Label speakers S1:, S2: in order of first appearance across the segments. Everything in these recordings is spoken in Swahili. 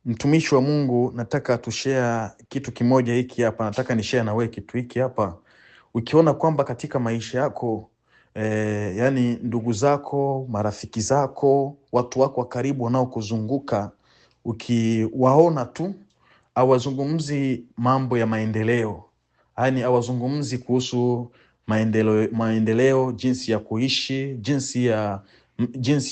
S1: Mtumishi wa Mungu, nataka tushare kitu kimoja hiki hapa, nataka nishare na wewe kitu hiki hapa. Ukiona kwamba katika maisha yako yani ndugu zako, marafiki zako, watu wako wa karibu wanaokuzunguka, ukiwaona tu hawazungumzi mambo ya maendeleo, yaani hawazungumzi kuhusu maendeleo, maendeleo, jinsi ya kuishi, jinsi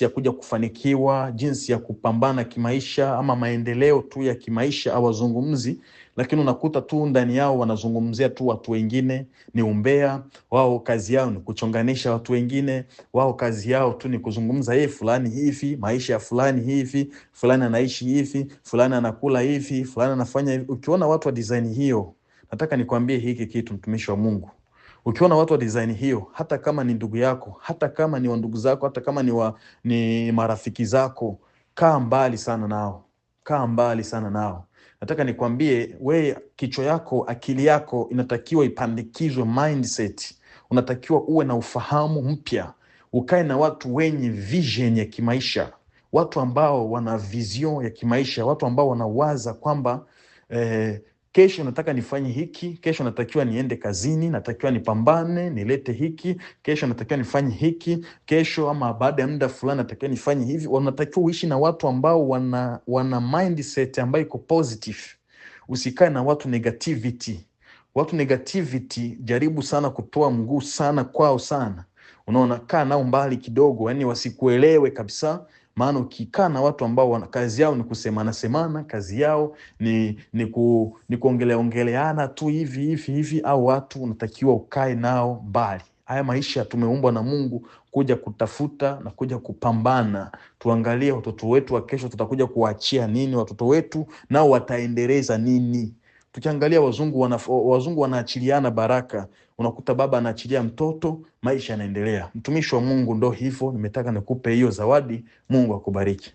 S1: ya kuja kufanikiwa, jinsi ya kupambana kimaisha, ama maendeleo tu ya kimaisha hawazungumzi, lakini unakuta tu ndani yao wanazungumzia tu watu wengine, ni umbea wao, kazi yao ni kuchonganisha watu wengine, wao kazi yao tu ni kuzungumza yeye fulani hivi, maisha ya fulani hivi, fulani anaishi hivi, fulani anakula hivi, fulani anafanya hivi. Ukiona watu wa design hiyo, nataka nikwambie hiki kitu, mtumishi wa Mungu. Ukiona watu wa design hiyo, hata kama ni ndugu yako, hata kama ni wa ndugu zako, hata kama ni marafiki zako, kaa mbali sana nao, kaa mbali sana nao. Nataka nikwambie we, kichwa yako, akili yako inatakiwa ipandikizwe mindset. Unatakiwa uwe na ufahamu mpya, ukae na watu wenye vision ya kimaisha, watu ambao wana vision ya kimaisha, watu ambao wanawaza kwamba kesho nataka nifanye hiki, kesho natakiwa niende kazini, natakiwa nipambane, nilete hiki, kesho natakiwa nifanye hiki, kesho ama baada ya muda fulani natakiwa nifanye hivi. Wanatakiwa uishi na watu ambao wana mindset ambayo iko positive. Usikae na watu negativity. Watu negativity, jaribu sana kutoa mguu sana kwao sana, unaona, kaa nao mbali kidogo, yani wasikuelewe kabisa. Maana ukikaa na watu ambao kazi yao ni kusemana semana, kazi yao ni kuongelea ongeleana tu hivi hivi hivi, au watu unatakiwa ukae nao mbali. Haya maisha tumeumbwa na Mungu kuja kutafuta na kuja kupambana. Tuangalie watoto wetu wa kesho, tutakuja kuwaachia nini watoto wetu, nao wataendeleza nini? Tukiangalia wazungu wanaachiliana baraka, unakuta baba anaachilia mtoto, maisha yanaendelea. Mtumishi wa Mungu, ndo hivyo, nimetaka nikupe hiyo zawadi. Mungu akubariki.